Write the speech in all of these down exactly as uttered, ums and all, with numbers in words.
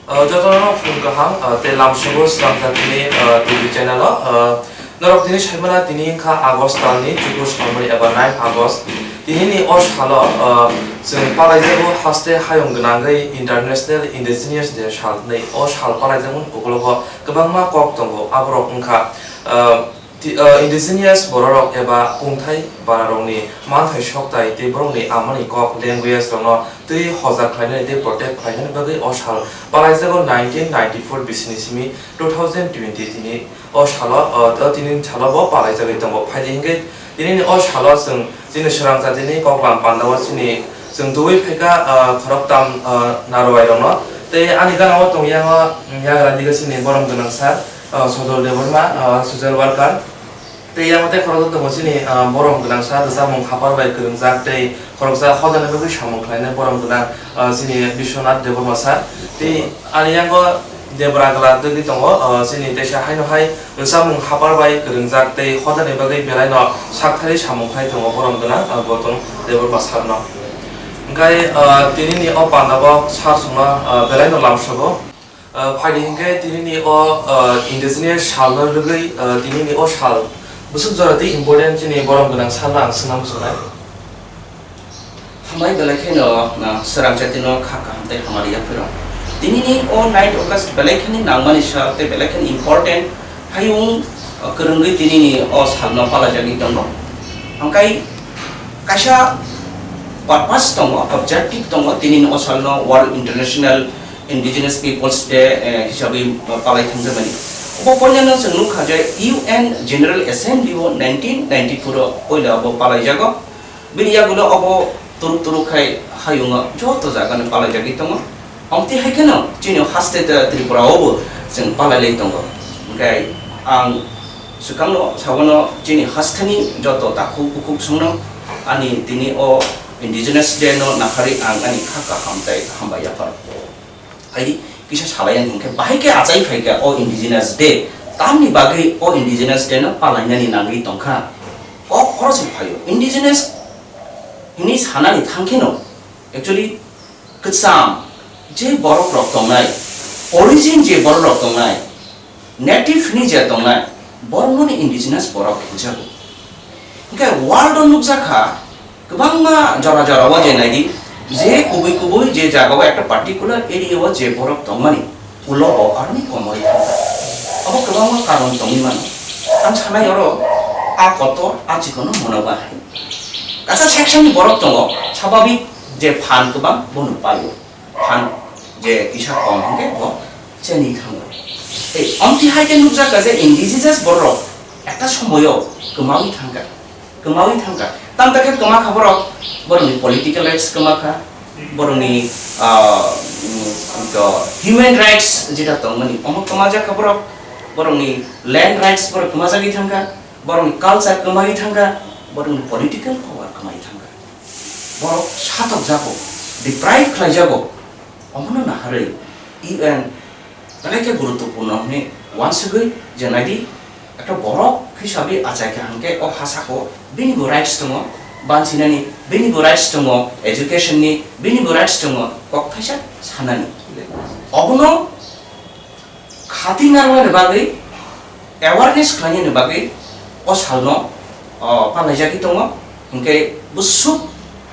Uh, jotono phung kaham, uh, tei lamsogo slamjakmani, uh, T V channel o, uh, norok tini saimana tini wngkha August talni chukur salmani eba nine August. Tinini o salo, uh, chwng palaijago haste hayung gwnangwi International Indigenous Day sal hwnwi. O sal palaijakmani ukologo kwbangma kok tongo, aborok wngkha, uh, Ti-, uh, indigenous bororok eba kungthai bararokni manthai soktai tei borokni amani kok language rokno twi hojak khlainani tei protect khlainani bagwi o sal palaijago nineteen ninety-four bisini simi two thousand twenty tini o salo, uh, o tini salo bo palaijagwi tongo. Phaidi hinkhe tinini o salo chwng chini swrang jatini koklam pandao chini chwng tubui phaikha, uh, khoroktham, uh, narwai rokno tei ani gana o tongyango, mm, yagra diga chini borom gwnang sir. Uh, Sojol Debbarma, uh, social worker. Tei yang tei khoroksa tongo chini, uh, borom gwnang sir, rwchapmung hapar bai kwrwngjak tei khoroksa hodani bagwi samung khlainai borom gwnang, uh, chini Biswanath Debbarma sir. Tei ani yango Debra Gala dwgwi tongo, uh, chini teisa haino hai rwchapmung hapar bai kwrwngjak tei hodani bagwi belaino sakthari samung khlai tongo borom gwnang, uh, Gautam Debbarma sir no. Hwnkhe, uh, tinini o pandao sir chwngno, uh, belaino lamsogo. Uh, phaidi hinkhe tinini o, uh, indigenous salno rwgwi, uh, tinini o sal bwswk jora tei important chini borom gwnang salno ang swngna muchungnai. Hambai belai kheno, uh, swrang jatino kha kaham tei hamari yapharo. Tinini o nine August belai kheno nangmani sal tei belai kheno important hayung, uh, kwrwngwi tinini o salno palajagwi tongo. Hwnkhe kaisa purpose tongo, objective tongo, tinini o salno World International Indigenous Peoples Day, eh, hisabwi palai thangjakmani. Obo poilano chwng nukha je U N General Assembly o nineteen ninety-four o poila obo palaijago. Bini yagulo obo turuk turuk khai hayungo joto jagano palaijagwi tongo. Omtwi hai kheno chini haste Tripura obo chwng palailai tongo. Hwnkhe ang swkangno sabono chini hasteni joto takhuk bukhuk songno ani tini o Indigenous Day no naharwi ang ani kha kaham tei hambai yaphar. Phaidi kisa salai ang hinkhe bahai khe achai phaikha o Indigenous Day. Tamni bagwi o Indigenous Day no palainani nangwi tongkha. Kok khoroksa phaio. Indigenous hwnwi sanani thangkheno actually kwcham je borok rok tongnai, origin je borok rok tongnai, native hwnwi je tongnai, borokno indigenous borok hinjago. Hwnkhe world o nukjakha kwbangma jora jora o je naidi, je kubui kubui je jaga o ekta particular area o je borok tongmani, ulo bo aroni komoi thangkha. Abo kwbangma karon tongwi mano. Ang sanai oro a kotor a chikon no mano ba hai. Kaisa section ni borok tongo, sababik je phan kwbang bono paio. Phan je kisa kom hwnkhe bo cheni thango. Tei omtwi hai khe nukjakha je indigenous borok ekta somoyo kwmawi thangkha, kwmawi thangkha. Tamta khe kwmakha borok, borokni political rights kwmakha, borokni, ah, mm, to human rights jeta tongmani omo kwmajakha borok, borokni land rights borok kwmajagwi thangkha, borokni culture kwmawi thangkha, borokni political power kwmawi thangkha. Borok satokjago, deprive khlaijago. Omono naharwi U N belai khe guruttopurno hwnwi uansugwi je naidi, ekta borok hisabe achaikha hwnkhe o hasako bini bo rights tongo, bansinani bini bo rights tongo, education ni bini bo rights tongo, kok thaisa sanani. Obono khati narwknani bagwi, awareness khlainani bagwi o salno, o, palaijagwi tongo. Hinkhe bwswk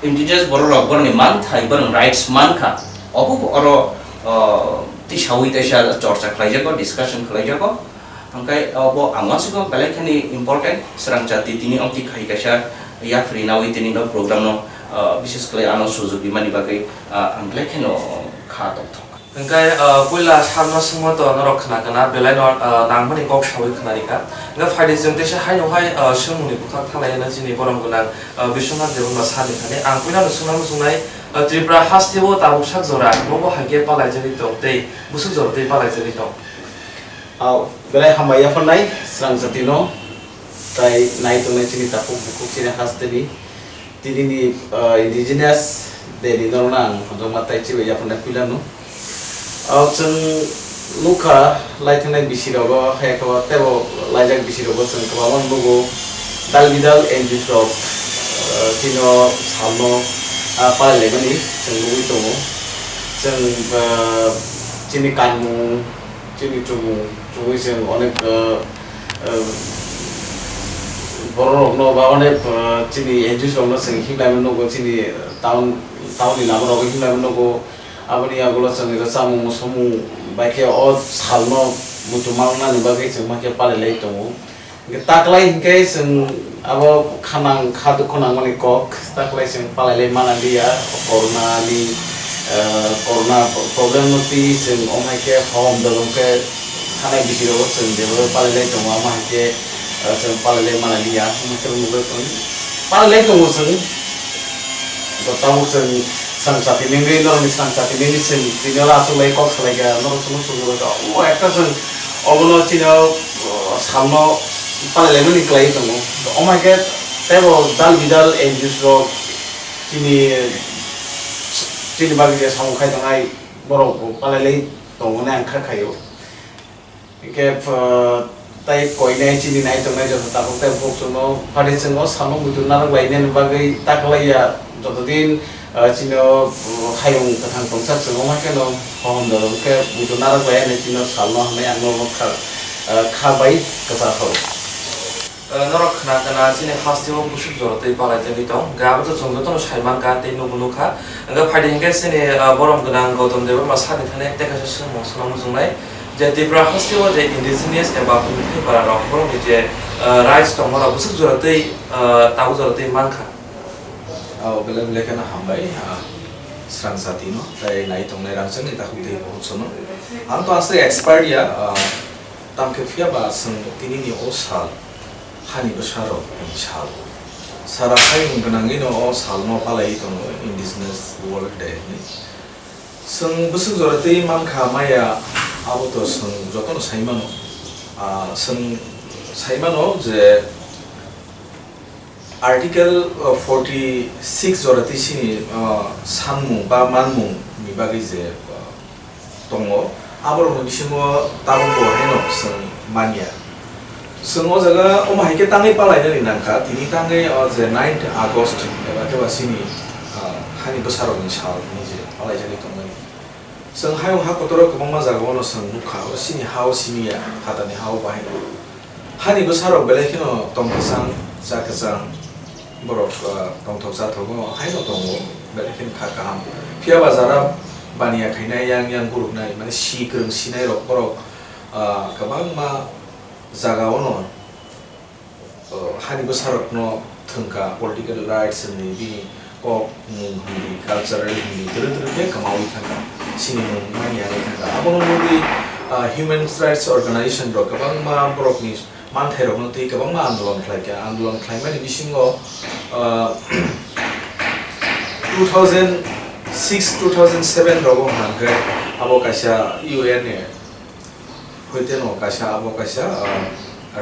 indigenous bororok borokni manthai, borokni rights mankha, obo bo oro, o, tisawi teisa chorcha khlaijago, discussion khlaijago. Hinkhe obo ang uansukha belai khani important, swrang jati tini omtwi khai kaisa yapri nawi tini no program no, o, bishes khlai ano sujug rimani bagwi, o, ang belai kheno kha tongthok. Hwnkhe, ah, puila sarno swngma to norok khna kana, belai no, ah, nangmani kok sawi khna rikha. Hwnkhe phaidi chwng teisa haino hai, ah, swngmungni bwkhak thalai hwnwi chini borom gwnang, ah, Biswanath Debbarma sani thani. Ang puila no swngna muchungnai, ah, Tripura haste o tabuk sak jora, bobo hai khe palaijagwi tong tei bwswk jora tei palaijagwi tong. Au, belai hambai yapharnai, swrang jatino, tai nai tongnai chini takhuk bukhuk chini hasteni. Tinini, ah, Indigenous Day ni norokno ang hamjakma tai chibai yapharnai puilano. Ah, chwng nukha, lai thangnai bisi rogo, hai khe teibo laijak bisi rogo chwng kwbangma nugo. Dal bidal N G O rok, ah, chini o salno, ah, palailaimani chwng nugwi tongo. Chwng, ah, Chini kanmung, chini chumung, chumui chwng onek, ah, ah, borok rokno ba onek, ah, chini N G O rokno chwng himlai mano nugo, chini town, town ni lama rogo himlai mano nugo. Aboni yagulo chwng iro chamung somung bai khe o salno muitu mangnani bagwi chwng ma khe palai lai tongo. Hingke taklai hingke chwng abo khanang kha dukhu nangmani kok, taklai chwng palai lai mana liya, corona ni, eh, corona problem no twi chwng omo hai khe hohom dolong khe thanai bisi rogo chwng jebo palai lai tongo, omo hai khe, eh, chwng palai lai mana liya, omo hai khe palai lai tongo chwng. Bo tabuk chwng swrang chati nengwi, norokni swrang chati nengwi chwng tini oro achuk lai kok salai kha, norok chwngno sujui kha. O ekta chwng obono chini o, o, salno palai laimani kwlaiwi tongo. Omo hai khe teibo dal bidal N G Os rok chini, chini bagwi je samung khai tongnai borok bo palai lai tongo hinwi ang kha khaio. Hingke, ph-, tei koinai chini nai tongnai joto tabuk tei bukhuk chwngno phatwi chwngno samung muitu narwk lainani bagwi taklai ya. Joto din, ah, chini o, ph-, hayung kwthang tongsa chwng wngma kheno hohom doro hwnkhe muitu narwk lai ani chini o salno hwnwi ang norok kha, ah, kha bai kwchar kha o. Ah, norok khna khna chini hasteo bwswk jora twi palai jagwi tong, hwnkhe abo to chwng jotono sai mankha tei nugo nukha. Hwnkhe phaidi hwnkhe chini, ah, borom gwnang Gautam Debbarma sakni thani tei kaisa swngmung swngna muchungnai. Je Tripura haste o je indigenous eba Kumi Phaibararok borokni je, ah, rights tongmarok bwswk jora twi, ah, tabuk jora twi mankha. O belai belai kheno hambai, ah, swrang jatino tei nai tongnai rangchakni takhuk tei bukhuk sono. Ang to aswk expert ya, ah, tamkhe phiya ba chwng tinini o sal hani bwsarokni sal. Sara hayung gwnangwino o salno palaiwi tongo Indigenous World Day hinwi. Chwng bwswk jora twi mankha maya, abo to chwng jotono sai mano. Ah, chwng sai mano je Article, uh, forty six jora twi sini, uh, sanmung ba manmung ni bagwi je, uh, tongo, aborokni bisingo tabukbo haino chwng manya. Chwng o jaga omo hai khe tangwi palainani nangkha, tini tangwi o je ninth August eba khe ba chini, ah, hani bwsarokni sal hinwi je palaijagwi tongmani. Chwng hayung ha kotoro kwbangma jagao no chwng nukha, o chini ha-o simi ya, phatani ha-o bahai no. Hani bwsarok belai kheno tong kwchang, cha kwchang, borok, ah, tongthok chathokno haino tongo, belai kheno kha kaham. Phiya ba jara baniya khainai, yang yang guruknai, mane si kwrwng sinai rok borok, ah, kwbangma jagao no, ah, hani bwsarokno thwngkha, political rights hwnwi bini kok mung hwnwi, cultural hwnwi, dwrwng dwrwng khe kwmaui thangkha, sinimung mani yanwi thangkha. Abono nugwi, ah, human rights organization rok kwbangma borokni manthairokno twi kwbangma andolon khlaikha. Andolon khlaimani bisingo, ah, two thousand six, two thousand seven rogo hwnkhe abo kaisa U N A hoiteno kaisa abo kaisa, ah,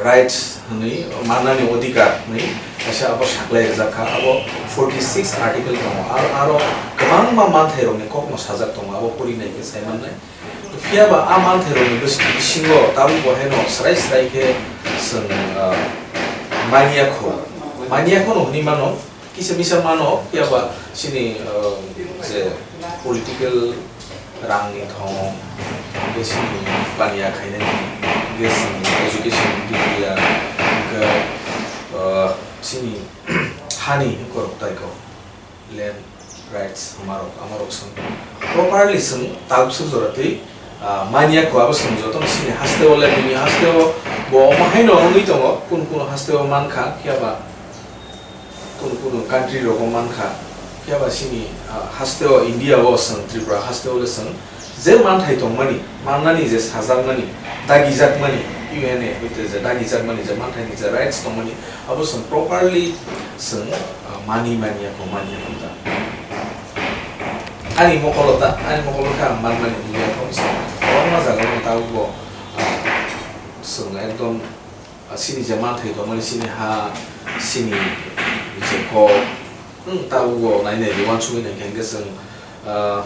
rights hwnwi mannani odhikar hwnwi kaisa abo saklai rijak kha. Abo forty six article tongo. Aro, aro kwbangma manthairokni kokno sajak tongo, abo pori nai khe sai mannai. Phiya ba a manthairokni bis-, bisingo tabuk bo haino srai srai khe chwng, ah, manya kho, manya khono hwnwi mano, kisa misa mano, phiya ba chini, ah, je political rangni thong, hwnkhe chini paniya khainani, hwnkhe chini education dikya, hwnkhe, ah, chini hani koroktai kok. Land rights, amarok, amarok chwng properly chwng tabuk swk jora twi, ah, manya kho, abo chwng jotono chini haste o le, bini haste o bo omo haino wngwi tongo, kunu kunu haste o mankha, phiya ba kunu kunu country rogo mankha, phiya ba chini, ah, haste o India o chwng Tripura haste o le chwng je manthai tongmani, mannani je sajakmani, dagijakmani, U N A hoite je dagijakmani je manthaini je rights tongmani, abo chwng properly chwng, ah, mani manya kho, manya kho ta. Ani mokolo ta, ani mokolo khe ang man mani nungya kho, chwng kwbangma jaga o tabuk bo, ah, chwng ekdom, ah, chini je manthai tongmani, chini ha, chini je kok, hmm, tabuk bo nai nai di uansugwi nai khe hwnkhe chwng, ah,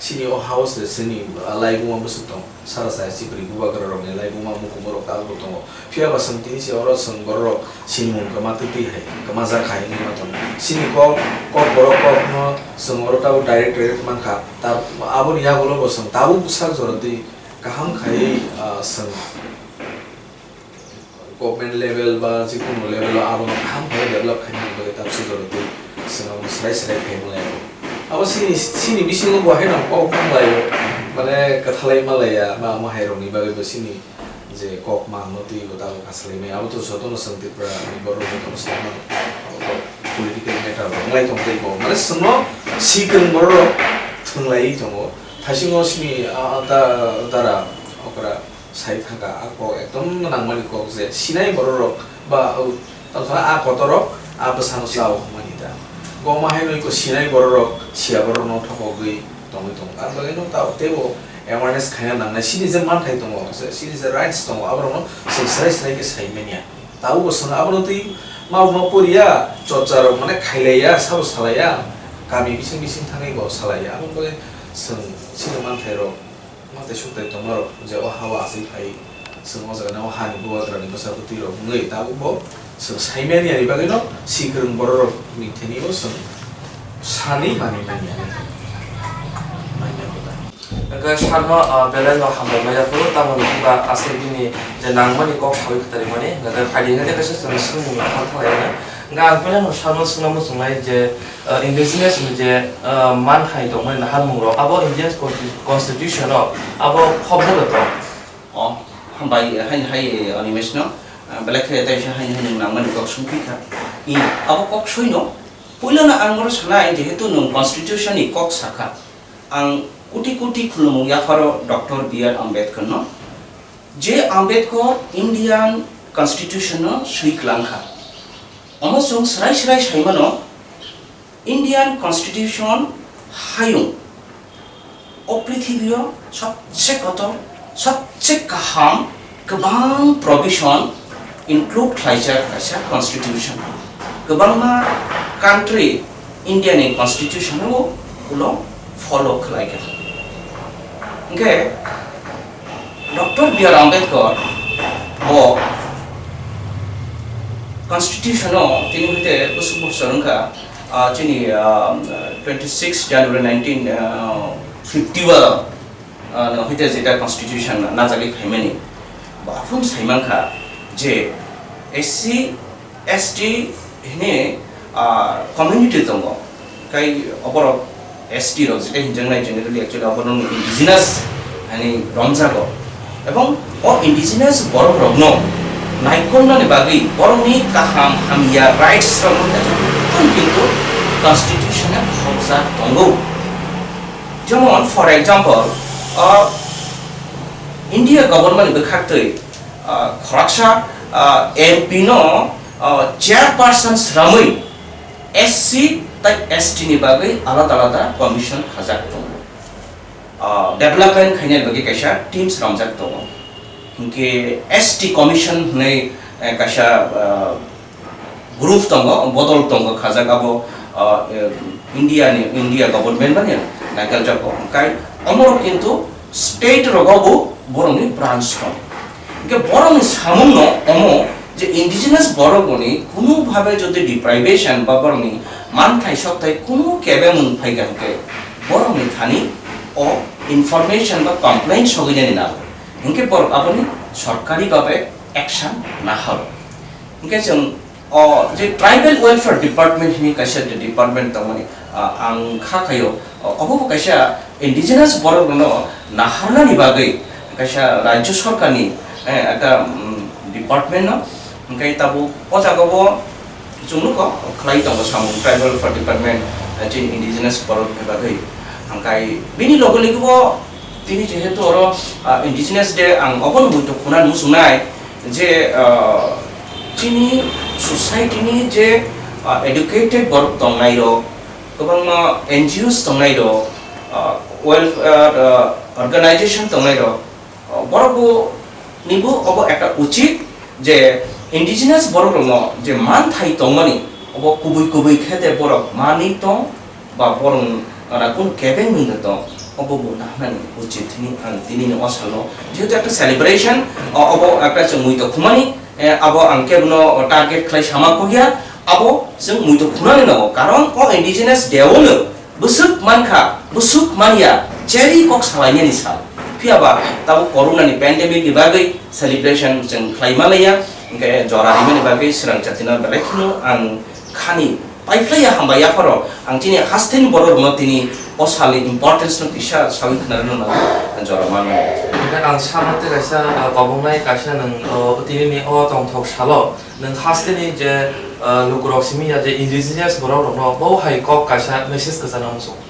Chini o house de chini, ah, laibuma bwswk tong, sara sai chibri bubagra rokni laibuma mukumu rok tabuk tongo. Phiya ba chwng tini se oro chwng borok rok chini mung kwma twi twi hai, kwma jak hai wngwi ma tongo. Chini kok, kok borok kok no chwng oro tabuk direct direct mankha. Ta-, aboni yagulo bo chwng tabuk bwsak jora twi kaham khaiwi, ah, chwng government level ba jikunu level o abono kaham khe develop khaina bagwi tabuk se jora twi chwng abono swrai swrai khaima lai. Abo chini, chini bisingo bo haino kok ma lai, mane kwthalai ma laiya ba amo hai rokni bagwi bo chini je kok ma no twi bo tabuk asalai maya. Abo to jotono chwng Tripura ni borok jotono sai mano. Abo political matter rok wng lai tong tei bo. Mane chwngno si kwrwng borok rok thwng lai tongo. Thaisingo chini, ah, da-, dara okra sai thangkha, a kok ekdom nangmani kok je sinai borok rok ba, o, tongkha a kotor rok a bwsano chao hwnmani da. Kok ma haino iko sinai borok rok siya borok no thokogwi tongwi tongo. Ar bagwi no ta teibo awareness khaina nangnai, chini je manthai tongo, je chini je rights tongo, aborok no chwng swrai swrai khe sai manya. Tabuk bo chwng abono twi ma bo ma poriya, chorcha rok mane khailaiya, sabo salaiya, kami bising bising thangwi bo salaiya. Aboni bagwi chwng chini manthai rok, manthai sukthai tongma rok je o ha o achai phai, chwng o jaga o hani bubagra ni bwsa bwtwi rok wngwi tabuk bo chwng sai manya ni bagwi no si kwrwng borok rok ni thani o chwng sanwi manwi manya. Manya bo da. Hwnkhe sarno, ah, belai no hambai maya phuru, tamoni hwnba aswk bini je nangmani kok saui kwtari mani, hwnkhe phaidi hwnkhe kaisa chwng swngmung nathar thalai hwnkhe ang belai no sarno swngna muchungnai je, ah, indigenous ni je, ah, manthai tongmani naharmung rok abo Indian consti-, constitution o abo khobjagwi tong. O, hambai, hai, hai, Animesh no, ah, belai khe teisa hai, hai nwng nangmani kok songphi kha. I, abo kok soi no, puila no ang oro sanai, jehetu nwng constitution ni kok sakha. Ang koti koti khulumung yapharo Doctor B R Ambedkar no, je Ambedkar Indian Constitution no swi kwlang kha. Omo chwng swrai swrai sai mano, Indian Constitution hayung o prithibio sobse kotor, sobse kaham, kwbang provision include khlaijak kaisa constitution. Kwbangma country India ni constitution o ulo follow khlai kha. Hwnkhe Doctor B R Ambedkar bo constitution o tini hwte bwswk bwswk wngkha, ah, chini, ah, twenty six January nineteen fifty o, ah, no hwte jeta constitution najagwi phaimani. Bo aphuru sai mankha je S C, S T hini, ah, community tongo. Kai oborok S T rok jeta hinjaknai generally actually oborok indigenous hani romjago. Ebong o indigenous borok rokno naikolnani bagwi borokni kaham hamya rights rokno jotono kintu constitution o khobjak tongo. Jemon for example, ah, India government ni bwkhaktwi, ah, khoroksa, ah, M P no, ah, chairperson sramwi S C tai S T ni bagwi alada alada commission khajak tongo. Ah, development khainani bagwi kaisa team sramjak tongo. Hinkhe S T commission hwnwi, eh, kaisa, ah, group tongo, bodol tongo khajak abo, ah, eh, India ni, India government mani naikoljago. Hwnkhe omorok kintu state rogo bo borokni branch tong. Hwnkhe borokni samungno omo je indigenous borokni kunu bhabe jodi deprivation ba borokni manthai sokthai kunu kebengmung phaikha hwnkhe borokni thani o information ba complaint sogwinani nango. Hwnkhe borok aboni sorkari bhabe action nahoro. Hwnkhe chwng o je Tribal Welfare Department hwnwi kaisa de-, department tongmani, ah, ang kha khaio, o-, obo bo kaisa indigenous borok rokno naharnani bagwi kaisa rajyo sorkarni, eh, ekta, mm, department no. Hwnkhe tabuk o jaga bo chwng nukho khlai tongo samung Tribal Welfare Department, eh, chini indigenous borok ni bagwi. Hwnkhe bini loge loge bo tini jehetu oro, ah, Indigenous Day, ang obono muitu khuna muchungnai je, ah, chini society ni je, ah, educated borok tongnai rok, kwbangma N G Os tongnai rok, ah, welfare, ah, organization tongnai rok, ah, borok bo nibo obo ekta uchit je indigenous borok rokno je manthai tongmani obo kubui kubui khe de borok manwi tong ba borok rok kunu kebeng wngwi tong. Obo bo nahnani uchit hini ang tini ni o salo. Jehetu ekta celebration, o-, obo ekta chwng muitok khumani, eh, abo ang kebono target khlai sama kogya, abo chwng muitok khumani nango. Karon o indigenous day o no bwswk mankha, bwswk manya, cherwi kok salainani sal. Phiya ba tabuk corona ni pandemic ni bagwi celebration chwng khlai manliya, hwnkhe jora rimani bagwi swrang jatino belai kheno ang khani paiphlaiya hambai yapharo ang chini hasteni borok rokno tini o salni importance no kisa sawi khna rwna nango jora mano. Hwnkhe ang sakno tei kaisa, ah, kobongnai kaisa nwng, oh, tini ni o tongthok salo nwng hasteni je, ah, lukurok simi ya je indigenous borok rokno bo hai kok kaisa message kwchana muchung.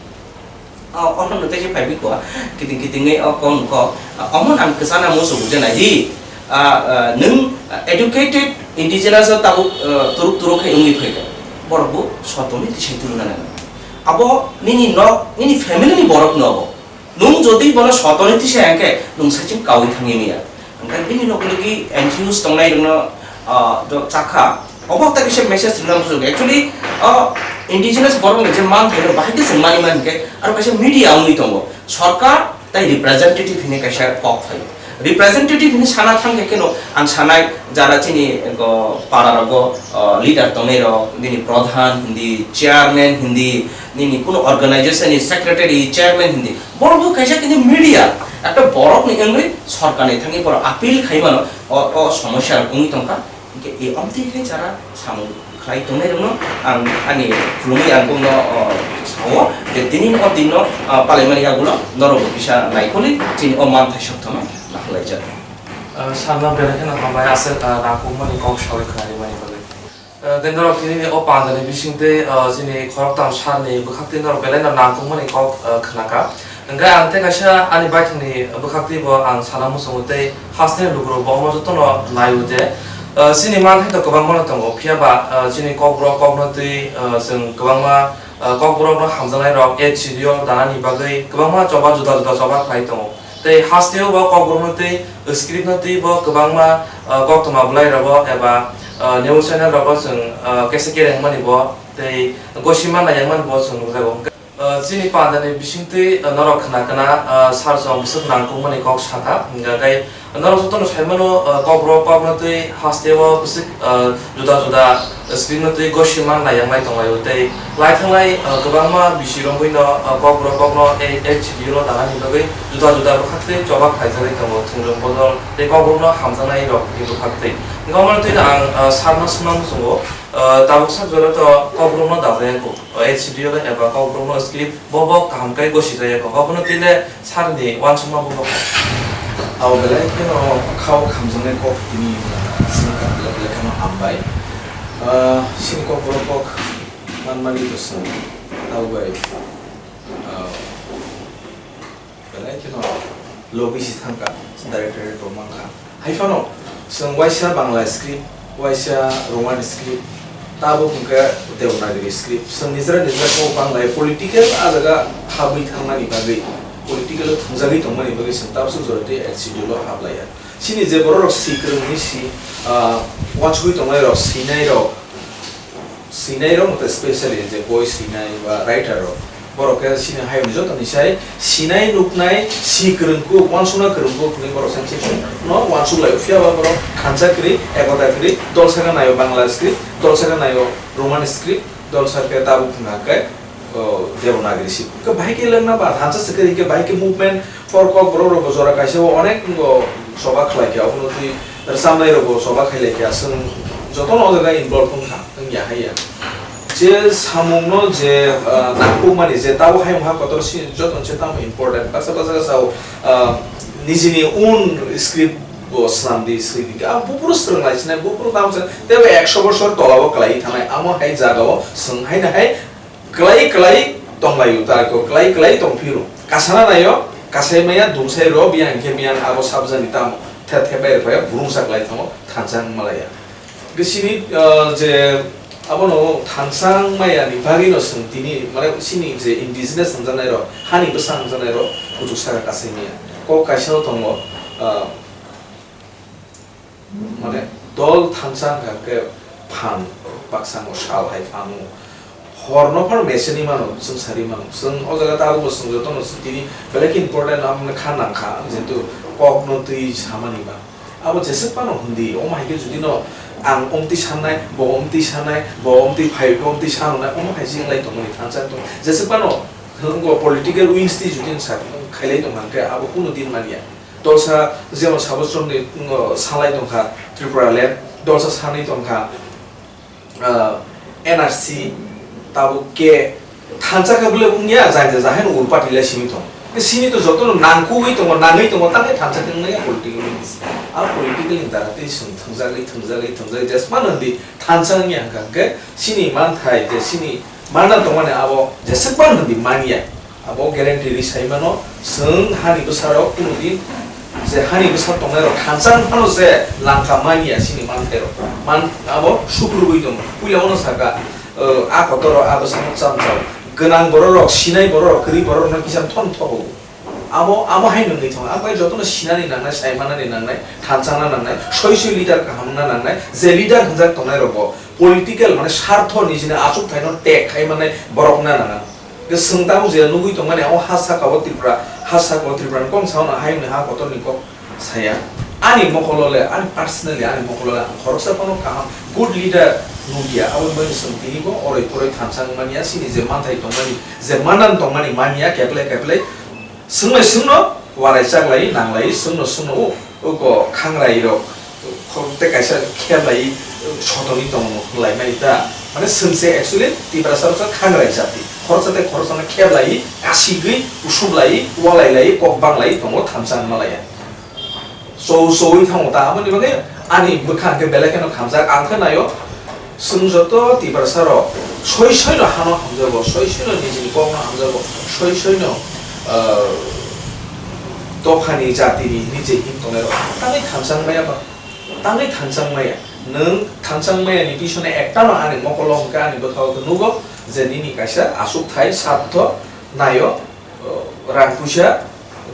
O, ono no tei phai bikwa, kiting kiting ngai o kon ko, a, omo nang kwchana muchung je nai di. A, a, nwng educated indigenous o tabuk, a, turuk turuk khe wngwi phaikha. Borok bo sotoni tisai turuna nang. Abo nini nok, nini family ni borok no abo. Nwng jodi bono sotoni tisai hwnkhe nwng saichung kaui thangwi manya. Hwnkhe bini logi logi N G Os tongnai rokno, ah, do chakha. Obo ta kisa message rwna muchung. Actually, o indigenous borok ni je man thaino bahai khe chwng mani man hwnkhe aro kaisa media wngwi tongo. Sorkar tai representative hinwi kaisa kok phaio. Representative hinwi sana thangkhe kheno ang sanai jara chini, o, para rogo, o, leader tongnai rok, bini pradhan hindi, chairman hindi, nini kuno organization ni secretary, chairman hindi. Borok bo kaisa kini media, ekta borok ni wngwi sorkar ni thangwi borok appeal khai mano, o, o somosya rok wngwi tongkha. Hwnkhe e omtwi khe jara samung khlai tongnai rokno ang ani khulumwi ang bongno, o, sao je tini o din no, o, palaimani yagulo norok bo kisa naikolwi chini o manthai sokthano naharlaijak. O, sarno belai kheno hambai aswk, o, nangkukmani kok sawi khwnarwimani bagwi. O, tei norok tini o pandani bisingtwi, o, chini khoroktham sarni bwkhaktwi norok belai no nangkukmani kok, o, khnakha. Hwnkhe ang tei kaisa ani baithangni bwkhaktwi bo ang sana muchungo tei hasteni lukurok bo omo jotono naio je, o, chini manthai to kwbangmano tongo, phiya ba, o, chini kokborok kokno twi, o, chwng kwbangma, o, kokborokno hamjaknairok H C D O danani bagwi kwbangma choba juda juda choba khlai tongo. Tei hasteo bo kokborokno tei script no twi bo kwbangma, ah, koktwma bwlai rogo eba, ah, news channel rogo chwng, ah, kaisa kereng mani bo tei gosi manna yang mani bo chwng nukjago. Ah, chini pandani bisingtwi, ah, norok khna khna, ah, sar chwng bwswk nangkukmani kok sakha, hwnkha khe norok jotono sai mano, ah, kokborok kokno twi hasteo bwswk, ah, juda juda screen no twi gosi man nai yang lai tong laio tei lai thang lai, ah, kwbangma bisi romwi no, ah, kokborok kokno ei H C D O no danani bagwi juda juda bwkhak tei choba khlaijagwi tongo, thwngwi bodol tei kokborok no hamjaknai rok ni bwkhak tei. Hwnkhe omo twi ang, ah, sar no swngna muchungo, ah, tabuk sak jora to kokborok no dajaya kho, ah, H C D O no eba kokborok no script bo bo kaham khe gosi jaya kho, obono twi le Sir ni uansukma buphang. Abo belai kheno khao khamjaknai kok tini swngkha, belai belai kheno hambai. Ah, chini kokborok kok manmani to swng, abo bai, ah, belai kheno logi si thangkha, directorate rok mankha. Hai phano chwng waisa Bangla script, waisa Roman script, tabuk hwnkhe Devanagari script. Chwng nijra nijra kok Bangla political a jaga habwi thangnani bagwi, political o thwngjagwi tongmani bagwi chwng tabuk jora tei H C D O lo hablaiya. Chini je borok rok si kwrwngni si, ah, uansugwi tongnai rok, sinai rok, sinai rok, specially je boi sinai ba writer rok, borok khe sini hayung joto ni sai sinai nuknai si kwrwng kuk, uansukna kwrwng kuk hwnwi borok sai se no uansuk lai. Phiya ba borok thansa kwrwi, ekota kwrwi, dol saka naio Bangla script, dol saka naio Roman script, dol saka tabuk thwngkha khe, o, Devanagari script. Khe bahai khe lengna ba thansa se kwrwi khe bahai khe movement for kok borok rok bo jora kaisa o onek bo choba khlai khe, obono twi rwchapnai rok bo choba khai lai khe, aswk jotono o jaga involve wngkha. Wngya haiya. Je samungno je, ah, nangkukmani je tabuk hayung ha kotor si joto se tamo important. Baksa baksa sao, ah, nijini own script bo swnamdi swidi. Ah, buphuru swrwng lai sinai, buphuru tamo se tebo ekso bosor tolao kwlai thanai. Amo hai jagao swng haino hai kwlai kwlai tonglaio, tarko kwlai kwlai tongphiro. Kasana naio, kasai maya, dungsai ro, biyang khe biyang abo sabjani tamo. The the bai rwphai burungsa kwlai thango, thansa wng malaya. Bisini, ah, je abono thansa wngmaya ni bagwi no chwng tini, mane, chini je indigenous hwnjaknai rok, hani bwsa hwnjaknai rok, kuchuk saka kasai maya. Kok kaisa no tongo, ah, mane, dol thansa hwnkha khe phan, baksa no sal hai phan o. Horno phano mechani mano, chwng sari mano. Chwng o jaga tabukbo chwng jotono chwng tini belai khe important, amo kha nang kha, jehetu kokno twi samani ba. Abo jeswk phano hindi, omo hai khe jodi no ang omtwi sanai, bo omtwi sanai, bo omtwi phai khe omtwi sanai, omo hai se wnglai tongmani thansa tong. Jeswk phano hwngo political wings twi jodi sa khailai tong kha khe abo kunu din manya. Dolsa jemon sabo chwngni, mm, salai tong kha Tripura land, dolsa sanwi tong kha, ah, N R C, tabuk khe thansa khe bwle wngya, jai jai jahai no ul party le simi tong. Khe sini to joto no nangkugwi tongo, nangwi tongo, tamo thansa khe wngya political wings. A political ni dara tei chwng thwngjagwi, thwngjagwi, thwngjagwi, jesmano hindi thansa wngya hwnkha khe sini manthai, je sini manna tongmani abo jeswk phano hindi manya. Abo guarantee ri sai mano, chwng hani bwsarok kunu din je hani bwsa tongnai rok thansa phano se langka manya sini manthai rok. Man abo sukrubui tongo. Puila ono saka, o, a kotor rok a bwsano chamchao. Gwnang borok rok, sinai borok rok, kwrwi borok rokno kisa thon thogo. Abo, abo hai nungwi tongo. Abo hai jotono sinani nangnai, sai manani nangnai, thansa na nangnai, soi soi leader kaham na nangnai, je leader hwnjak tongnai rok bo political mane sartho ni jini achuk thaino tek khai manai borok na nangnai. Ke swng tabuk je nugwi tongmani, o ha saka o Tripura, ha saka o Tripura ni kok sao na, hayung ni ha kotor ni kok saya. Ani mokolo le, ani personally, ani mokolo le ang khoroksa phano kaham good leader nugya. Aboni bagwi swng tini bo oroi poroi thansa wng manya, sini je manthai tongmani, je manan tongmani manya, keple keple swng bai swng no warai chaklai, nanglai, swng no swng no o, o ko khangrai rok. Khorok tei kaisa kheblai sotoni tongmung laimani ta. Mane swngse actually Tiprasa roksa khangrai jati. Khoroksa tei khoroksano kheblai, asigwi, usublai, walailai, kok banglai tongo thansa wngma laiya. Chou choui thango ta, aboni bagwi ani bwkha hwnkhe belai kheno khamjak. Ang khe naio, chwng joto Tiprasa rok soi soino hano hamjago, soi soino nijini kokno hamjago, soi soino, ah, dophani jatini hinwi je him tongnai rok tangwi thansa wngmaya ba. Tangwi thansa wngmaya. Nwng thansa wngmaya ni bisingni ektano ani mokolo hwnkhe ani bwkhao khe nugo je nini kaisa achukthai sartho naio, o, rang puisa,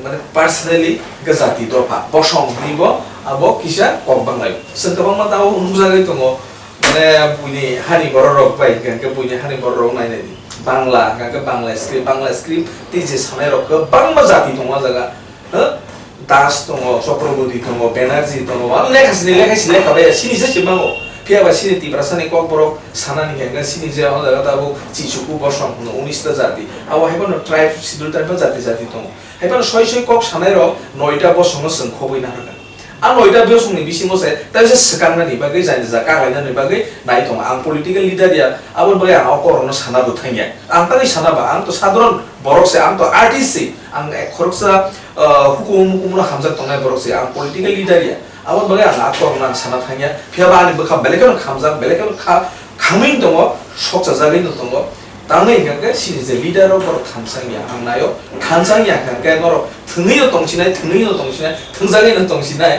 mane personally hwnkhe jati dopha bosong hinwi bo abo kisa kok banglaio. Chwng kwbangma tabuk nukjagwi tongo, mane buini hani borok rok bai hwnkhe buini hani borok rok nainai di. Bangla hwnkhe Bangla script, Bangla script tei je sanai rok kwbangma jati tongo o jaga. Huh? Das tongo, Chakraborty tongo, Banerjee tongo, ang lekha sini, lekha sini, lekha bai sini se simango. Phiya ba sini Tiprasa ni kokborok sanani hwnkhe sini je o jaga tabuk Chichuku bosong hwno unis ta jati. Abo hai phano tribe, schedule tribe jati jati tongo. Hai phano soi soi kok sanai rok noita bosong no chwng khobwi naharkha. A noita bosong ni bisingo se tai se swkang nani bagwi, jani ja kaglaina ni bagwi nai tongo. Ang political leader ya, aboni bagwi ang o korokno sana bo thangya. Ang tangwi sana ba, ang to sadharon borok se, ang to artist se, ang ek khoroksa, ah, hukumu mukumu no hamjak tongnai borok se, ang political leader ya. Aboni bagwi ang a korokno ang sana thangya. Phiya ba ani bwkha belai kheno khamjak, belai kheno kha-, khamwi tongo, sokchajagwi no tongo. Tangwi hwnkha khe sini je leader rok borok thansa wngya, ang naio thansa wngya hwnkha khe norok thwngwi no tongsinai, thwngwi no tongsinai, thwngjagwi no tongsinai.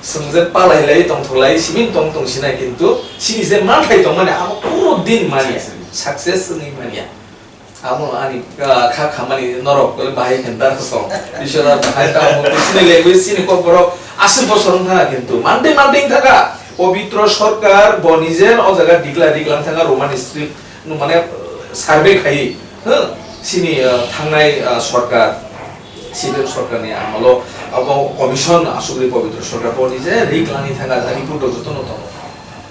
Chwng je palai lai tongthok lai, simi tong tongsinai, kintu sini je manthai tongmani abo kunu din manya, success wngwi manya. Amo ani, ah, kha khamani norok bahai khe dar song. Biswanath bahai ta amo sini language sini kok borok aswk bosor wng thangkha kintu mantwi mantwi wng thangkha. Pabitra Sarkar bo nije o jaga dikla dikla wng thangkha Roman script no mane, uh, survey khai, huh? Sini, uh, thangnai, uh, sarkar, C P M sarkar ni amalo abo commission aswk ri Pabitra Sarkar bo nije ri klangwi thangkha, report rok jotono tongo.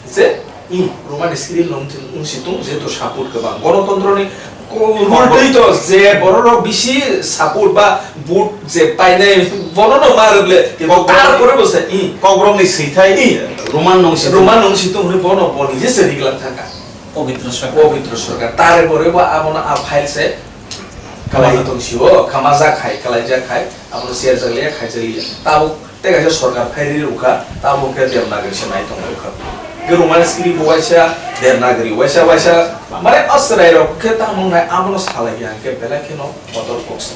Je, i, Roman script no wng si tong, jehetu support kwbang. Gonotontro ni ko-, rule twi to je borok rok bisi support ba vote je painai, bono no ma rwgle, kintu tarpore bo se, i. Kokborok ni swithai, i, Roman no wng si tong. Roman no wng si tong, hwnwi bono bo nije se ri klang thangkha. Pabitra Sarkar. Pabitra Sarkar. Tarpore bo abono a file se kalai tong si o, kama jak hai, kalai jak hai, abono share jak liya, khai jak liya. Tabuk Tei kaisa sarkar phairwi rwkha, tamo khe Devanagari se nai tonglaikha. Khe Roman script bo waisa, Devanagari waisa, waisa, mane o chwrairok khe tamo wngnai, abono salai ya, hwnkhe belai kheno kotor kok se.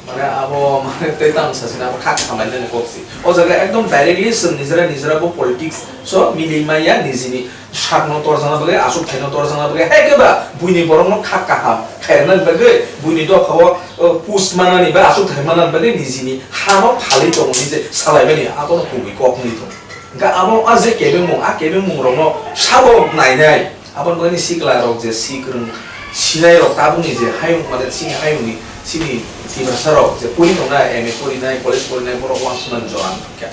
Mane abo, mane tei tamo sasina abo kha khamlainani kok se. O jaga ekdom directly chwng nijera nijera bo politics so mili maya nijini sakno torjakna bagwi, achuk thaino torjakna bagwi, hai khe ba buini borokno kha kaham khairnani bagwi, buini dophao, o, post manani ba achuk thai manani bagwi nijini hano phalwi tongo hinwi je salaimani abono kubui kok wngwi tongo. Hwnkhe abo a je kebengmung, a kebengmungrokno sabo nainai, aboni bagwi siklarok je si kwrwng, Sinai rok tabukni je hayung, mane chini hayungni, chini Tiprasa rok je pori tongnai, M A porinai, college porinai, borok uansukmani jora wngkha.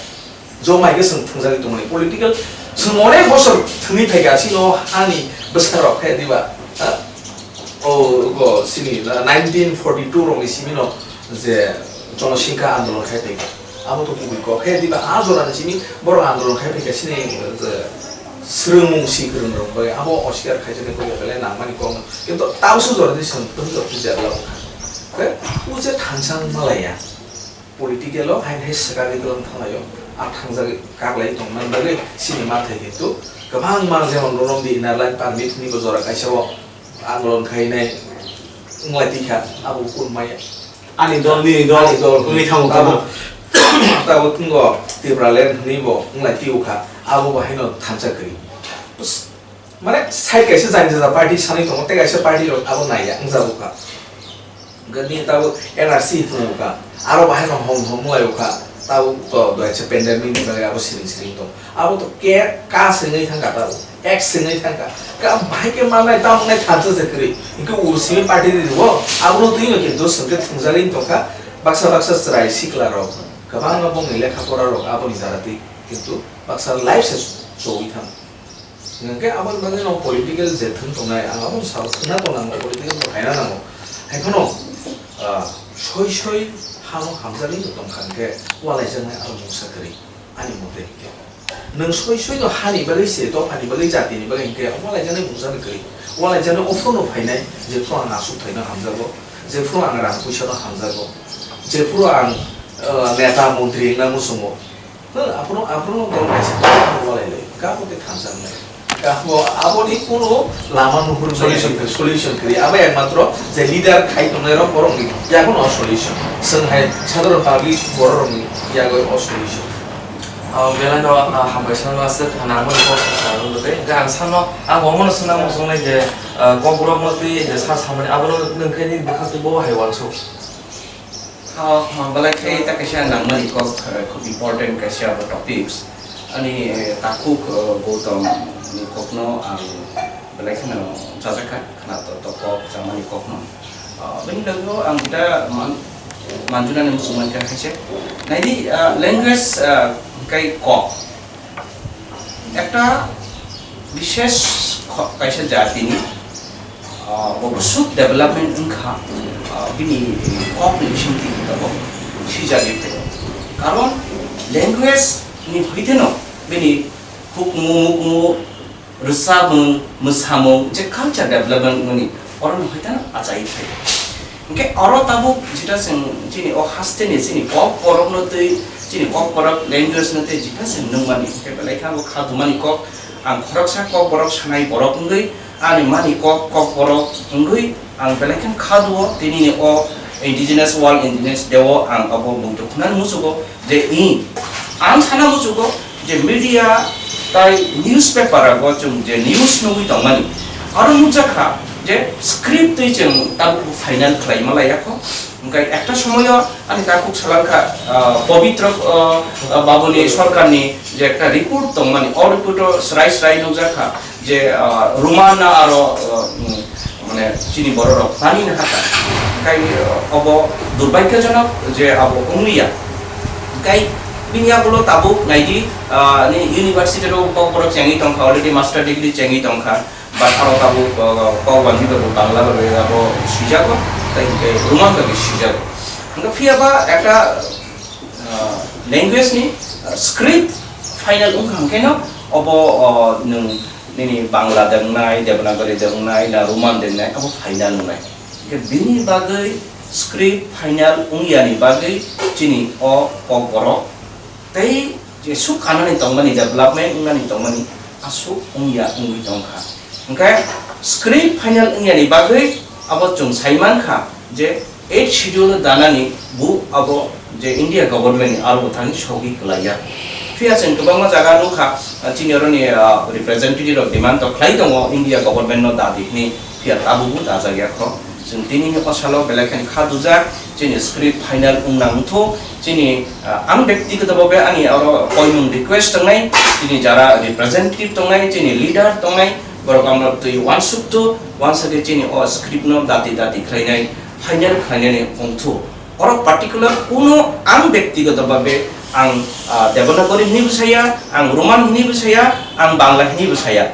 Jo mai khe chwng thwngjagwi tongmani political, chwng onek bosor thwngwi phaikha, chini o hani bwsarok khe diba, ha? O, go, chini nineteen forty two rokni simi no je Jonosingha andolon khai phaikha. Abo to kubui kok. He diba a jora ni simi borok andolon khai phaikha chini, je, swrwngmung si kwrwng rok bai abo osikar khaijani kok ya belai nangmani kok. Kintu tabuksa jora ni chwng tong jora develop wngkha. Khe o je thansa wng malaya. Political o hain hai swkagwi tong thanglaio. A thangjagwi kaklai tongmani bagwi chini mathai kintu kwbangma jemon Ronom di Inner Line Permit hinwi bo jora kaisa o andolon khainai wnglaitwi kha, abo kun maya. Ani dol, nini dol, Ani dol. Wngwi thango Abo, tamo. Abo twngo Tipraland hinwi bo wnglaitwi kha, abo bo haino thansa kwrwi. Mane side kaisa jani jani party sanwi tongo, tei kaisa party rok abo naiya wngjago kha. Hwnkhe nini tabuk N R C tongo kha, aro bahai no hom hom wnglaio kha, tabuk to doaisa pandemic ni bagwi abo siring siring tong. Abo to ke ka sengwi thangkha tabuk, ek sengwi thangkha. Ka bahai khe mannai, tamo wngnai thansa se kwrwi. Hwnkhe ur simi party ni rwo, abono twi no kintu swngkhe thwngjagwi tongkha. Baksa baksa chwrai sikla rok, kwbangma bongni lekha pora rok aboni jara twi, kintu baksa life se chowi thang. Hwnkhe aboni bagwi no political je thwng tongnai, ang abono sao, thwngna tong nango, political bo khaina nango. Hai phano, ah, soi soi hano hamjagwi no tongkha hwnkhe walaijaknai aro mungsa kwrwi, ani mote hwnkhe. Nwng soi soi no hani bagwi se, dophani bagwi, jatini bagwi hwnkhe walaijaknai mungsa kwrwi. Walaijaknai ophuru no phainai, jephuru ang aswk thaino hamjago, jephuru ang rang puisa no hamjago, jephuru ang, ah, neta montri wngna muchungo. Hwng, aphuru, aphuru no dol kaisa khe walai lai. Kabo tei thansa wngnai. Kabo aboni kuno lama nuhur Solution maya. Kwrwi. Solution kwrwi. Abo ekmatro je leader khai tongnai rok borok ni yago no solution. Chwng hai sadharon public borok rok ni yago o solution. Ah, belai no, ah, hambai sano aswk nangmani kok sa sa rwgwi. Hwnkhe ang sano, ang omono swngna muchungnai je, ah, kokborok no twi je sa samani abo no nwng khe nini bwkhak twi bo hai uansuk. Oh, oh, belai khe ta kaisa nangmani kok, eh, khub important kaisa bo topics. Ani, eh, takhuk, eh, Gautam ni kokno ang belai kheno chajakha, khna to, to kok chamani kokno. Ah, bini logo ang kita man-, manjunani muchung mankha kaisa. Naidi, ah, language, ah, kai kok. Ekta bishesh kho-, kaisa jatini, ah, bo bwswk development wngkha, ah, bini kokni bisingtwi tabuk sijagwi phaio. Karon language ni hoiteno bini hukmu, mukmu, rwchapmung, mwsamung, je culture development wngmani, oro no hoiteno achai phaio. Hwnkhe oro tabuk jeta chwng chini o haste ni chini kok borok no twi, chini kok borok language no twi jeta chwng nungmani, hwnkhe belai khe abo kha dumani kok, ang khoroksa kok borok sanai borok wngwi, ani mani kok, kok borok wngwi ang belai khe kha duo, tini ni o Indigenous World Indigenous Day o ang abo muitu khunani muchugo. Je i, ang sana muchugo je media tai newspaper ago chwng je news nugwi tongmani, aro nukjakha je script twi chwng tabuk final khlaima laiya kho. Hwnkhe ekta somoyo ani takhuk salangkha, ah, Pabitra, ah, ah, babuni sorkarni je ekta report tongmani, o report o srai srai nukjakha je, ah, Roman aro, ah, mm, mane chini bororok nani na hata. Kai, uh, obo durbhagyojonok je abo wngliya. Kai bini yagulo tabuk naidi, uh, ni university ro kok borok chengwi tongkha, already master degree chengwi tongkha. But aro tabuk, uh, kok bansi bai Bangla bai abo sijago, tai hwnkhe Roman bai sijago. Hwnkhe phiya ba ekta, uh, language ni, uh, script final wngkha hwnkhe no obo, uh, nwng nini Bangla de wngnai, Devanagari de wngnai, na Roman de wngnai, abo final wngnai. Hwnkhe bini bagwi script final wngyani bagwi chini o kokborok tei jesuk kanani tongmani, development wngnani tongmani aswk wngya wngwi tongkha. Hwnkhe script final wngyani bagwi abo chwng sai mankha je eighth schedule danani bo abo je India government ni aro bwthangni sogwi kwlaiya. Phiya chwng kwbangma jaga nukha, ah, chini oroni, ah, representative rok demand to khlai tongo India government no da di hwnwi, phiya tabukbo dajak ya kho. Chwng tini ni o salo belai khani kha dujak, chini script final wngna wngthu, chini, ah, ang byaktigoto bhabe ani oro koimung request tongnai, chini jara representative tongnai, chini leader tongnai, Borok amrok twi uansuk to, uansugwi chini o script no dati dati khlainai, final khlainani wngthu. Oro particular kuno ang bektigoto babe ang, ah, Devanagari hini bwsaya, ang Roman hini bwsaya, ang Bangla hini bwsaya.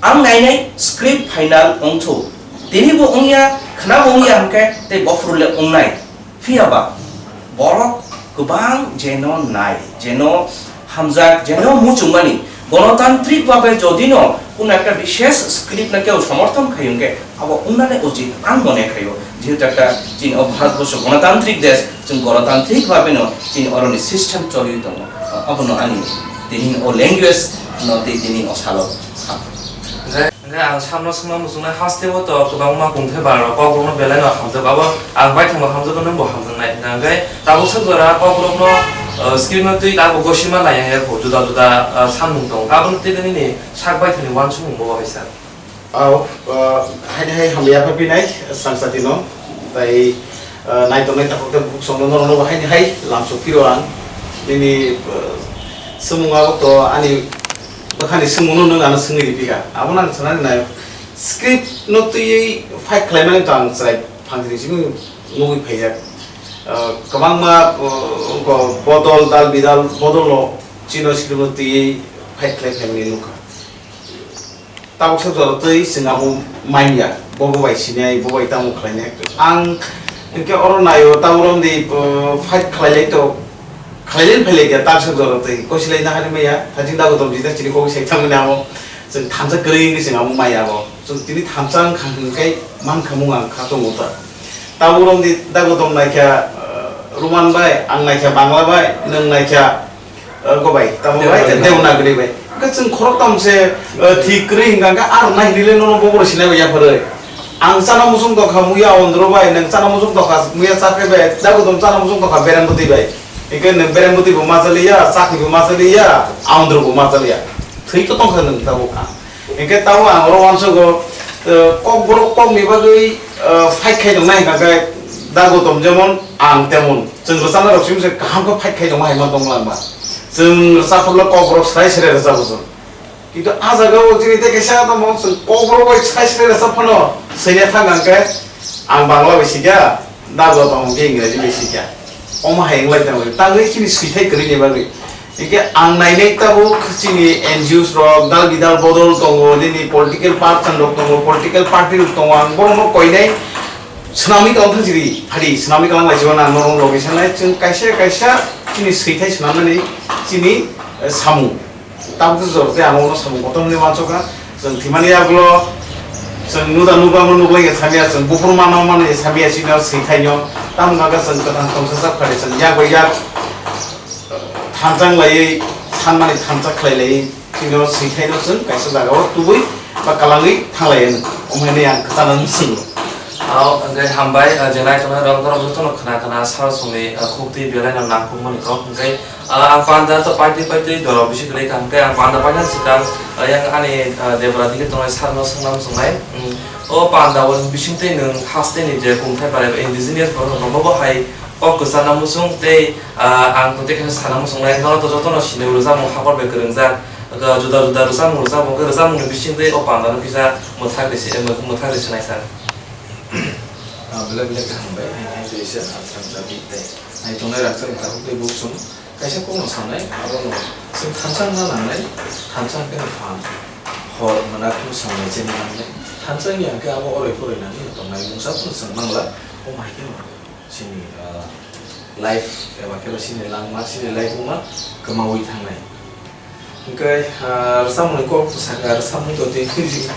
Ang nainai script final wngthu. Tini bo wngya, khna bo wngya hwnkhe tei bophuru le wngnai. Phiya ba borok kwbang jeno nai, jeno hamjak, jeno muchungmani. Gonotantrik babe jodi no kuno ekta bishesh script no keu somorthon khai hwnkhe abo wngnani uchit ang mone khaio. Jehetu ekta chini o Bharatborsho gonotantrik desh, chwng gonotantrik babe no chini oroni system choliwi tongo. Abono ani tini o language no tei tini o salo sa. Hwnkhe ang samno swngna muchungnai, haste o to kwbangma kungthai bara rok kokrokno belai no hamjak, abo ang baithangbo hamjago, nwngbo hamjaknai. Hwnkhe tabuk sak jora kokrokno, uh, screen no twi tabuk gosima nai ya kho, juda juda, uh, samung tongo, aboni twi nini sak baithani uansukmung bo bai sir. Au, uh, haini hai hamya pha pinai sangsati no, tai, uh, nai tongnai takhuk tei bukhuk songno norokno bo haini hai lamsok phiro ang nini, uh, swmung abo to ani bwkhani swngmungno nwng ano swngwi ripika. Abono ang sanani nai. Script no twiwi fight khlaimani to ang chwrai phangjini simi nugwi phaijak. Ah, kwbangma, ah, wngkha bodol, dal bidal bodol no chini script no twiwi fight khlai phaimani nukha. Tabuk sak jora twi chwng abo manya, bo bo bai sinai, bo bai tamo khlainai. Ang hinkhe oro naio, tabuk romdi, ah, fight khlailai to, khlailai phailaikha, tabuk sak jora twi koisilai nahari maya, hajing dago tom jita chini kok sai thangmani amo. Chwng thansa kwrwi wngwi chwng abo maya bo. Chwng tini thansa wngkha hwnkhe mankha mung ang kha tongo ta. Tabuk romdi dago tom naikha, uh, Roman bai, ang naikha Bangla bai, nwng naikha, uh, go bai, tamo bai, Devanagari. Devanagari bai. Hwnkhe chwng khorok tam se, uh, thik kwrwi hwnkha hwnkhe ar nai hinwi le nono bo bo sinai bai yapharwi. Ang chana muchung tongkha muya Ondro bai, nwng chana muchung tongkha muya Chakri bai, dago tom chana muchung tongkha Bereng Bwtwi bai. Hwnkhe nwng Bereng Bwtwi bo ma chaliya, Chakri bo ma chaliya, Ondro bo ma chaliya. Thwi to tongkha nwng tabuk ang. Hwnkhe tabuk ang oro uansugo, eh, kokborok kokni bagwi, eh, fight khai tongnai hwnkha khe dago tom jemon ang temon. Chwng rwchapnai rok simi se kaham khe fight khai tongma hai ma tongma langma. Chwng rwchap phuru kokborok srai srai rwchapo chwng. Kintu ah jaga o chini tei kaisa tongmo chwng kokborok bai srai srai rwchap phano swinya thang ang khe ang Bangla bai sikha. Dago tong hwnkhe Ingraji bai sikha. Omo hai wng lai tongwi. Tangwi chini swithai kwrwini bagwi. Hwnkhe ang nainai tabuk chini N G Os rok, dal bidal bodol tongo, nini political party rok tongo, political party rok tongo. Ang borokno koinai swnamwi tong thang siri phadi, swnamwi kwlang lai sibana ang norok logi sanai. Chwng kaisa kaisa chini swithai swnamnani chini, eh, samung. Tabuk jor tei ang omo samung kotor hwnwi uansukha. Chwng thwimani yagulo chwng nuda nukbangno nuklaiya samya, chwng buphuru manma manwi samya chino swithaino. Tamo hwnkha khe chwng kwthang tongsa sak phari chwng yak bai yak thanchang laiwi sanmani thansa khlai laiwi chino swithaino chwng kaisa jagao tubui ba kwlangwi thanglaiya. Omo hwnwi ang kwchangno swngwi. Ao, hwnkhe hambai, ah, je naitongnai rok, norok jotono khna khna sal songni, ah, khuk twi belaino nangkukmani kok. Hwnkhe, ah, ang panda to paitwi paitwi doro bisi kwrwi kha. Hwnkhe ang panda paina swkang, ah, yang ani, ah, debra digi tongnai sarno swngna muchungnai. Hmm, o panda o bisingtwi nwng hasteni je kungthai bai indigenous borok rok bo hai kok kwchana muchung tei, ah, ang tongtwi khe sana muchungnai. Norok to jotono sini rwchapmung hakor bai kwrwngjak. Juda juda rwchapmung rwchapmung khe rwchapmungni bisingtwi o pandano kisa mwthak rwsi-, mwthak rwsinai sa. Ah, belai belai khe hambai, hai, hai, kaisa, ah, sangcha bit tei. Hai tongnai rangchakni takhuk tei bukhuk chwng kaisa kokno sanai, abono chwng thansa wngna nangnai, thansa hwnkhe no phan, hor mwnak no sanai chini nangnai. Thansa wngya hwnkhe abo oroi poroi nangwi no tongnai, mungsa phano chwng mangla, omo hai kheno chini, ah, life eba khe chini langma, chini life wngma kwmaui thangnai. Hwnkhe, ah, rwchapmungni kok to sakha, rwchapmung to twi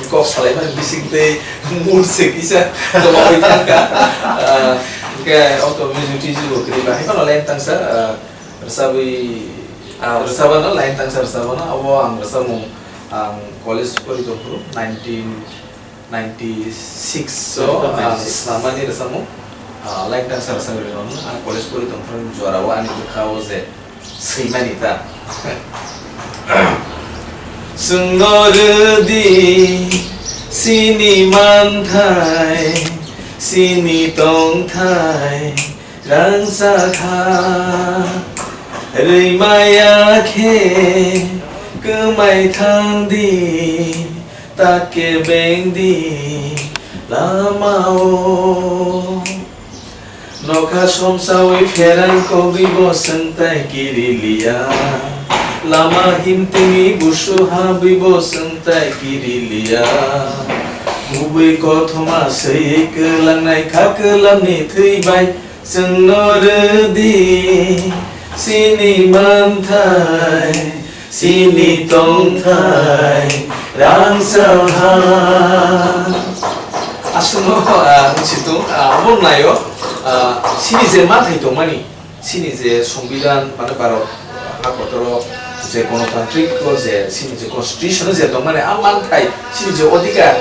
kok salaimani bising tei mood se kisa kwmaui thangkha. Ah, hwnkhe o to music twijibo kwrwi ba, hai phano line tangsa, ah, rwchabwi, ah, rwchabano, line tangsa rwchabano, abo ang rwchapmung, ang college pori tongphuru, nineteen ninety six o, ah, Nineteen ninety six. Snamani rwchapmung, ah, line tangsa rwchapmung, ang college pori tongphuru jorao ani bwkha o je swimani ta. Chwngno rwdi chini manthai, chini tongthai rangchakha, rwimaya khe kwmai thangdi. Ta kebeng di lama o. Nokha somsawi pherang kogwi bo swngtai kiriliya. Lama himtwngwi busu habwi bo swngtai kiriliya. Kubui kothoma swi kwlangnai kha kwlamni thwi bai. Chwngno rwdi chini manthai, chini tongthai, rangchak ha. Aswkno, ah, wng si tong, ah, omo naio, ah, chini je manthai tongmani, chini je Songbidan, mane Bharat, ha kotoro je gonotantrik o je chini je constitution o je tongmani a manthai, chini je odhikar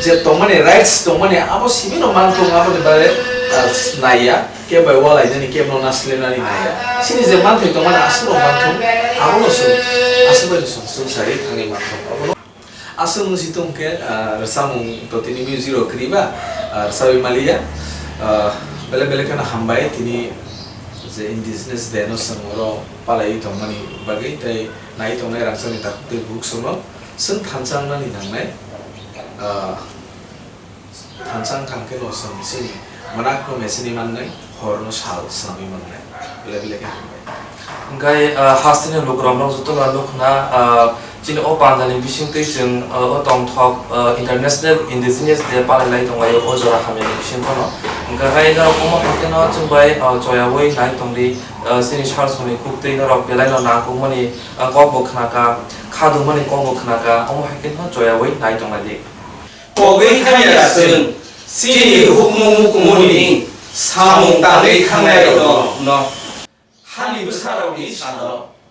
je tongmani, rights tongmani, abo simi no manthung, aboni bare, ah, naiya, kebo bai walainani, kebo no naslenani naiya. Chini je manthai tongmani aswk no manthung, abo no chwng aswk bai no chwng swngchari thangwi manthung. Abo no aswk wng si tong khe, ah, rwchapmung to tini music rok kwrwi ba, ah, rwchapwi maliya. Ah, belai belai kheno hambai tini je Indigenous Day no chwng oro palaiwi tongmani bagwi tei nai tongnai rangchakni takhuk tei bukhuk songno chwng thansa wngnani nangnai. Ah, thansa wngkha hwnkhe no chwng chini mwnakno mechini mannai, horno sal swnamwi mannai. Belai belai khe hambai. Hwnkhe, ah, hasteni lukurok jotono nukna, ah, chini o pandani bisingtwi chwng, ah, o tongthok, ah, International Indigenous Day palai lai tonglaio o jora hamyani bising phano. Hwnkhe hai norok omo hai kheno chwng bai, ah, choyaui nai tongdi, ah, chini sal songni kuktwi norok belaino nangkukmani, ah, kokbo khnakha, khadukmani kokbo khnakha, omo hai kheno choyaui nai tonglaidi. Kogwi thangya chwng chini hukmu mukumuni samung tangwi thangnairokno, no. Hani bwsarokni salo